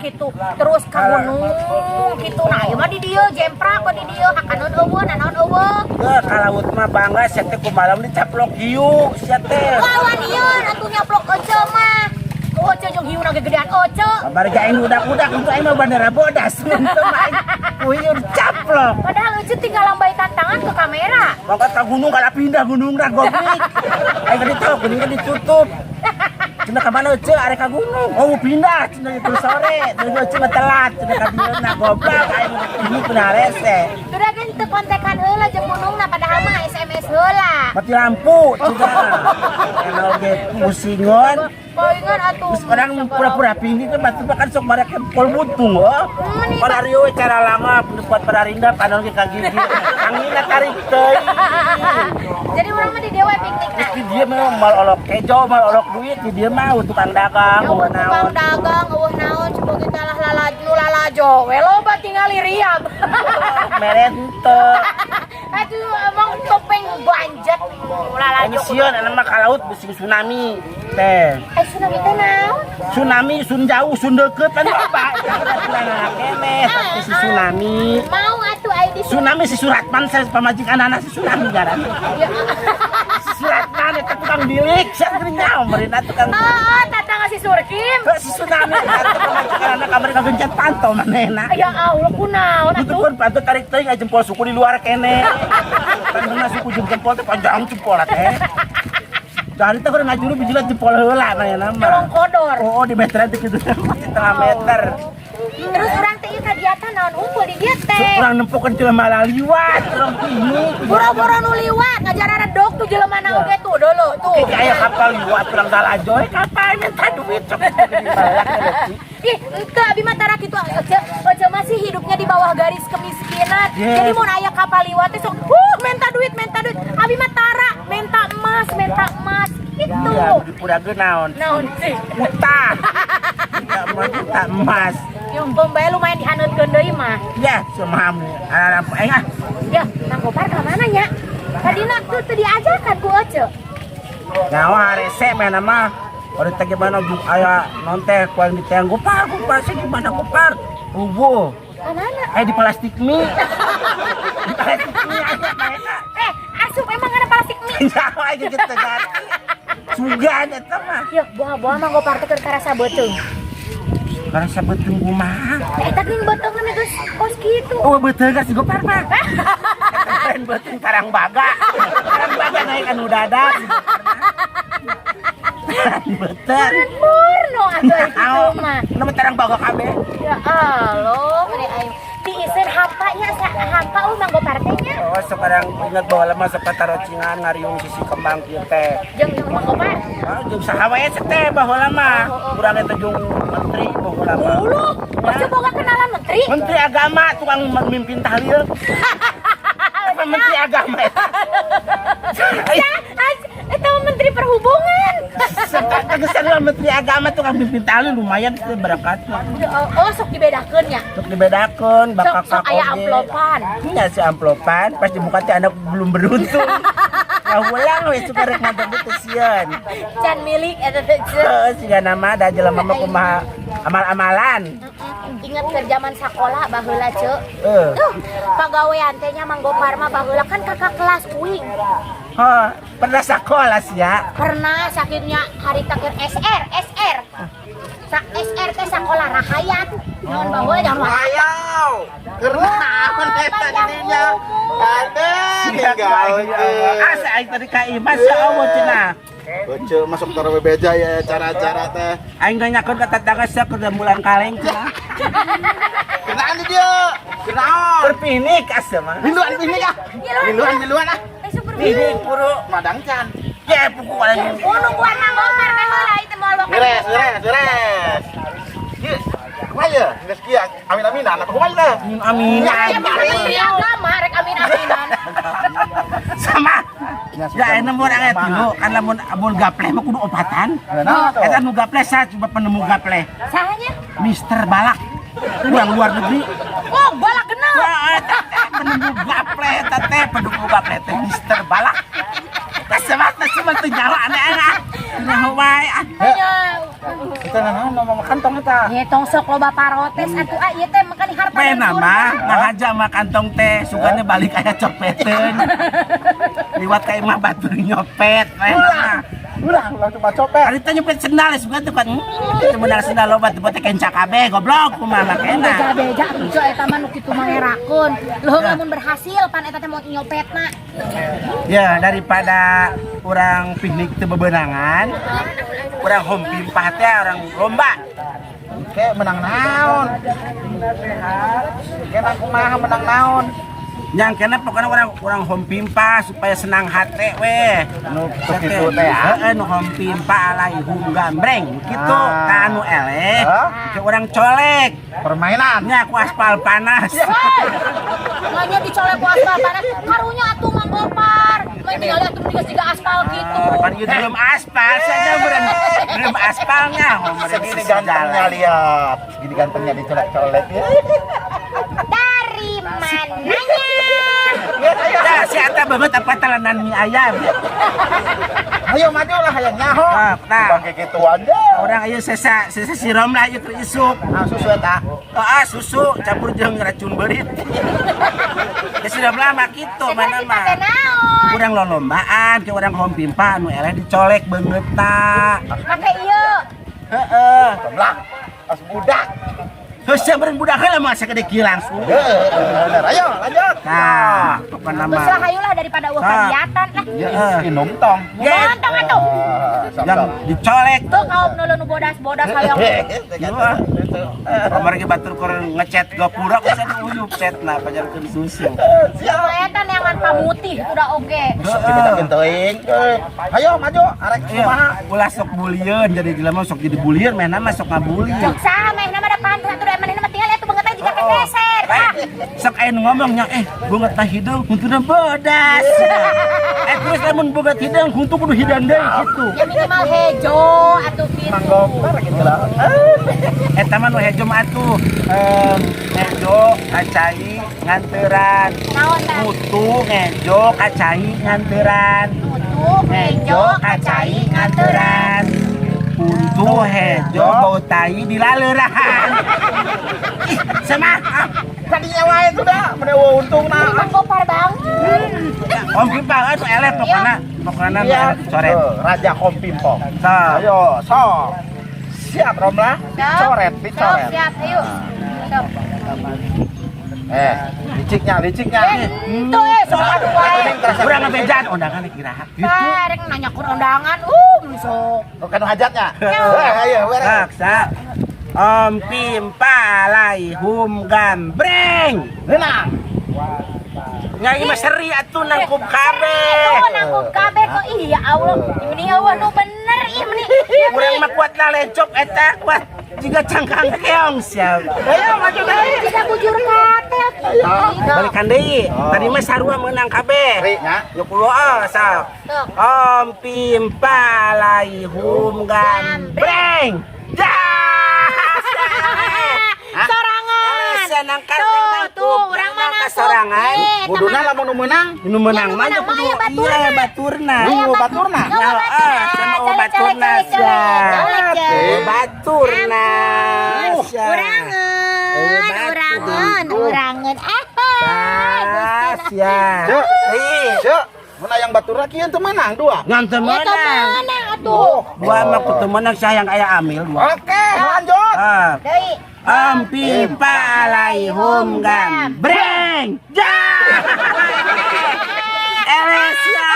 Gitu. Terus ka gunung gitu. Nah, ieu mah di dieu jemprak we di dieu hakaneun euweuh, nanaon euweuh. Ke ka laut mah bangga sia teh, ku malam dicaplok hiu sia teh. Lawan ieu atuh nyaplok ece mah. Ece jeung hiu na gegedean ece. Kamari ge aing udak-udak untuk aing mah bandara bodas mun teu mah aing ku hiu dicaplok. Padahal ece tinggal lambaikan tangan ke kamera. Mangkat ka gunung kalah pindah gunung dah goblok. Aing ka ditu, gunung kan ditutup. Cenah ka mana ece arek ka gunung? Oh, pindah cenah itu sore. Terus ece mah telat cenah ka dieu na goblok aing ini pernah rese. Sudah kan teu kontekan heula jeung gunungna, padahal mah SMS heula. Mati lampu cenah. Eno ge pusingon. Palingan atuh. Terus orang pura-pura pingin kan batu kan sok marek pol buntung oh. Pada rio cara lama kuat pada rinda panon ge ka gigi. Anginna tarik teuing. Jadi urang mah di dieu we piknik na. Di dia mah mal olok kejo, mal olok duit, di dia mah tukang dagang, Euweuh tukang naon. Dagang, euweuh naon, coba kita lah lalaju nu lalajo. We loba tingali riab. Merente. Aduh, emang topeng banjet lalajo. Aing sieun anu mah ka laut bisi tsunami teh. Eh, tsunami teh naon? Tsunami sun jauh sun deukeut kan apa? Eta keneh tapi si tsunami. Mau atuh ai di Tsunami si Suratman saya pamajikan anak si tsunami garan. Ya. Si Suratman eta tukang bilik, sia teu nyaho meureunna tukang. Oh, tatangga si Surkim. Heuh, si tsunami eta pamajikan anak kamari kagencet panto manehna. Ya Allah, kunaon Itu atuh? Pun panto tarik teuing aya jempol suku di luar kene. Kan beuna suku jeung jempol teh panjang jempol teh. Dari teh keur ngajuru bijila jempol heula manehna mah. Nyolong kodor. Oh, di meteran teh kitu setengah meter. Terus urang teh ieu kagiatan naon unggul di dieu teh? Urang nempokeun jelema laliwat, urang ini. Boro-boro nu liwat, ngajaran redog tuh jelema na oge tuh dulu tuh. Kayak aya kapal liwat urang lalajoy kapal minta duit sok dibalak. Ih, ente abi mah tara kitu aja, aja masih hidupnya di bawah garis kemiskinan. Yes. Jadi mun aya kapal liwat teh sok, minta duit, minta duit. Abi mah tara, minta emas gitu. Iya, di pura naon? Naon sih? Utah. Tidak mau minta emas. Yang bae lumayan dihaneutkeun deui mah. Ya, semaham. Anak eh ah. Ya, Kang Gopar ka mana nya? Tadina tuh teu diajakan ku Ece. Nyawa rese mana mah. Orang teh gimana juk aya non teh ku aing diteang Gopar, Gopar sih gimana Gopar? Rubuh. Ka mana? Eh, di plastik mie. Di plastik mie aya mereka. Eh, asup emang ada plastik mie. Nyawa aing gitu ganti. Sugan eta mah. Ya, buah-buah Mang Gopar teh keur karasa beuteung. Karasa beuteung kumaha? Eta geuning beuteungna geus kos kitu. Oh, beuteung si Gopar mah. Eta lain beuteung karang baga. Karang baga naik anu dadak. Beuteung. Murno atuh itu mah. Nama tarang baga kabeh. Ya Allah, meni aing. Tiiseun hampa nya, hampa Mang Gopar teh nya. Oh, sekarang ingat bahwa lama sok tarocingan ngariung sisi kembang kieu teh. Jeung jeung Mang Gopar. Ah, jeung saha wae teh baheula mah. Urang eta jeung menteri baheula mah. Ulu, Oce boga kenalan menteri. Menteri agama tukang memimpin tahlil. Apa menteri agama eta? Ya, eta mah menteri perhubungan. Tegesan lah menteri agama tukang mimpin tahlil lumayan sih berangkatnya. Oh, sok dibedakeun ya. Sok dibedakeun bakal Sok sok aya amplopan. Nya si amplopan pas dibuka teh anak belum beruntung. Nah, ulang we suka rek mantep teh sieun. Can milik eta teh. Heeh, siga nama da jelema mah kumaha amal-amalan. Ingat ke zaman sekolah baheula, Ceu. Heeh. Tuh, pagawean teh nya Mang Gopar mah baheula kan kakak kelas uing. Oh, pernah sekolah sih ya. Pernah sakitnya hari takir SR, SR. Sa SR teh sekolah rahayat. Naon baheula jangan Ayo, kenaon eta dirinya? Ada ninggalkeun. Asa aing tadi ka imah sia Allah cenah. Bocil masuk taruh bebeja ya cara-cara teh. Aing nanyakeun ka tetangga sia keur bulan kaleng cenah. Kenaan di dia. Kenaon? Keur pinik asa mah. Miluan pinik ah. Miluan miluan ah. Eh, super. Pinik puru. Madang can. Ya puku kaleng. Oh, nungguan Mang Gopar teh heula itu moal bakal. Beres, beres, beres. Kieu, kumaha ya? Geus kieu amin-aminan apa kumaha teh? Amin amin. Ya, menteri agama rek amin-aminan. Sama. Ya enak mun urang tilu kan lamun amun gapleh mah kudu opatan. Eta nu gapleh sa coba penemu gapleh. Sahanya? Mister Balak. Urang luar negeri. Oh, balak kenal. Wah, eta teh penemu gapleh eta teh penemu gapleh teh Mister Balak. Teh semat teh semat teh nyawa aneh-aneh. Nah wae ah. Hanya. Cerita naon mama kantong eta? Ye tong sok loba parotes atuh ah, ieu teh makan harta dan Pena surga. Mah ngahaja mah kantong teh, sugane balik aya copeteun. Liwat ka imah batur nyopet pena mah. Ulah, ulah cuma copet. Hari teh nyopet sendal sugan teh kan. Teu meunang sendal loba teh teh kenca kabeh goblok kumaha makena. Beja-beja atuh eta mah nu kitu mah ngerakeun. Leuheung lamun berhasil pan eta teh mau nyopetna. Ya, daripada orang piknik teu bebenangan, urang hompimpa teh orang lomba. Oke, menang naon? Oke, nang kumaha menang naon? Yang kena pokoknya orang orang hompimpa supaya senang hati weh. Nu kitu teh ya. Heeh, nu hompimpa alaihum gambreng gitu. Ah. Ka anu eleh, Hah? ke orang colek. Permainan. Nya ku aspal panas. Nganya dicolek ku aspal panas. Karunya atuh Mang Gopar. Main tinggal atuh mending siga aspal gitu. Pan ieu belum aspal saja belum belum aspalnya. Oh, mereka Segini gantengnya lihat. Segini gantengnya dicolek-colek. Dari mananya? Ya, si Ata banget apa talenan mie ayam. Ayo maju lah hayang nyaho. Nah, nah. Bangke gituan deh. Orang ayo sesa sesa sirom lah ieu keur isuk. Ah, susu eta. Oh, ah, susu campur jeung racun beurit. Ya sirom lah mah kitu mana Eta dipake mah. Naon? Urang lolombaan ke urang hompimpa anu eleh dicolek beungeutna. Make ieu. Heeh. Belah. As budak. Terus siapa beureun budak heula mah sagede kieu langsung. Heeh, bener. Ayo lanjut. Nah, pokona Geus mah. lah hayulah daripada eueuh Nah. kegiatan lah. Ya, eh. Minum tong. Montong atuh. Ah, sok, Yang sok. dicolek. Tuh kaum nu nu bodas-bodas hayang. Iya. Kamari ge batur keur ngecet gapura bisa diuyup cetna pajarkeun susu. Siap. Eta neangan pamutih udah oge. Dibedakeun teuing. Ayo maju, arek Iya, kumaha? ulah sok bulieun jadi jelema sok jadi bulieun mehna mah sok ngabuli. Cok saha mehna mah da pantes atuh da manehna mah tinggal atuh beungeut jiga kegeser. Ah. Sok aya nu ngomongnya beungeut tah hideung huntuna bodas. Terus lamun beungeut hideung huntu kudu hideung deui gitu. Ya minimal hejo atuh gitu. Mang Gopar gitu lah. Eta mah nu hejo mah atuh ngejo kacai nganteran. Naon tah? Mutu ngejo kacai nganteran. Mutu ngejo kacai nganteran. Kuntu hejo bau tai di laleurahan. Ih, sama ah, Tadinya wae sudah, mun eueuh untungna. Mang Gopar banget. Om Pimpang atuh eleh pokona pokona nu Iya. eleh dicoret. Tuh, Raja Kompimpong. Tah. Ayo, sok. Siap Romlah, Siap. dicoret, Sok, dicoret. siap, ayo. Sok. Eh, liciknya, liciknya. Itu sok atuh wae. Urang ngabejaan undangan kira gitu. Bareng nanya kur undangan, sok. Oh, kanu hajatnya. Eh, ayo, beres. Paksa. Om Pimpa alaihum gambreng. Menang. Nyai mah seri atuh nangkup kabeh. Oh, nangkup kabeh kok. Ih, ya Allah. Ini eueuh nu bener ih meni. Urang mah kuat lalecok eta kuat jiga cangkang keong siap. Ayo maju deui. Jika bujur katel kieu. Balikan deui. Tadi mah sarua meunang kabeh. Seri nya. Nu kulo ah sok. Sok. Om Pimpa alaihum gambreng. Dah. Sorangan. Nangkar Tuh, tuh, urang mah nangkup. sorangan. Eh, Kuduna lamun nu meunang, Nu menang Ya, nu mah menang mah kudu aya baturna. iya baturna. Nu baturna. Nyawa Ya, baturna. ah, sama Colek, baturna, colek, colek, colek, colek. Baturna. Urangan, urangan, urangan. Ah, Gusti. Ya. Cek. Ih, Cek, mun aya baturna kieu teu meunang dua. ngan teu Ya teu menang. menang atuh. Dua mah kudu menang sayang aya amil dua. Oke, lanjut. Ah. Deui. Om Pimpa alaihum gambreng. Ja. Eles ya.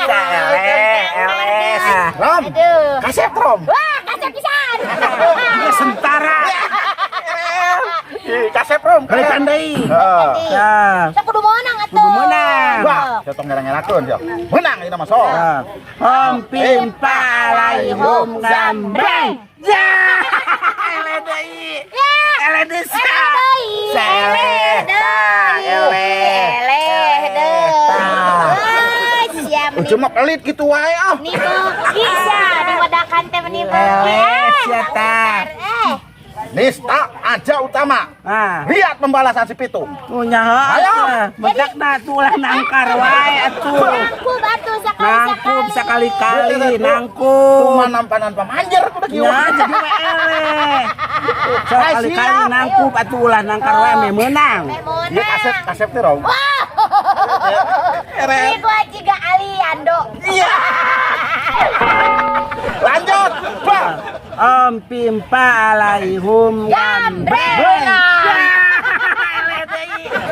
Eleh, eles. Rom. Aduh. Kasep Rom. Wah, kasep pisan. Ini sentara. Ih, kasep Rom. Balikan deui. Heeh. Ya. Sok kudu meunang atuh. Kudu meunang. Wah, saya tong ngerang-ngerakeun ya. Menang ieu mah sok. Ya. Om Pimpa alaihum gambreng. Ja. Eleh deui. Ya. Eleh deui. Eleh deui. Eleh. Eleh deui. Eleh. Eleh deui. Tah. Wah, siap nih. Cuma pelit gitu wae ah. Nih beuki sia diwadakan teh meni beuki. Eleh sia tah. Eh, Nista aja utama. Ah. Lihat pembalasan si Pitu. Punya heuh. Ayo. Bedakna tuh ulah nangkar wae atuh. nangkup atuh sekali-sekali. Nangkup sekali-kali, nangkup. Cuma nampanan pamanjer tuh. udah kieu. Ya, jadi we eleh. Sok Ay, kali-kali siap. nangkup atuh, ulah nangkar wae, meh meunang. Meh Ieu kasep meunang. Kasep teh rom. Ini gua juga Aliando. Iya. Lanjut. Bang. Om pimpa alaihum. Gambreng.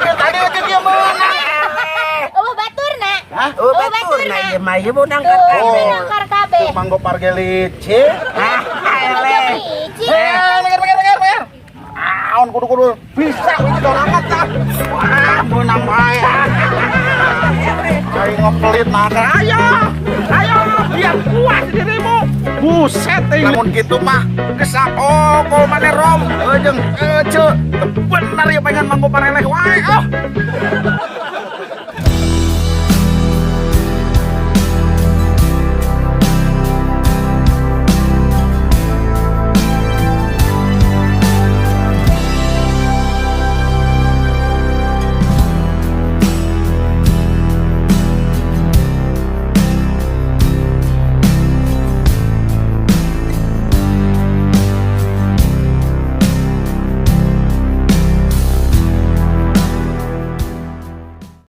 Tadi aja dia menang. Oh, baturna. Hah? Oh, batur na ieu mah, ieu mau nangkar Tuh, kabeh. nangkar kabeh. Manggo parge licin. Ah, eleh. Licin. Eh, mikir mikir mikir mikir. Aon kudu kudu bisa itu dorangan tah. Wah, menang bae. Cai ngepelit nangkar. Ayo. Ayo, biar puas dirimu. Buset, lamun gitu mah geus oh maneh rom jeung ece. Bener ya pengen manggo pareleh wae. Oh.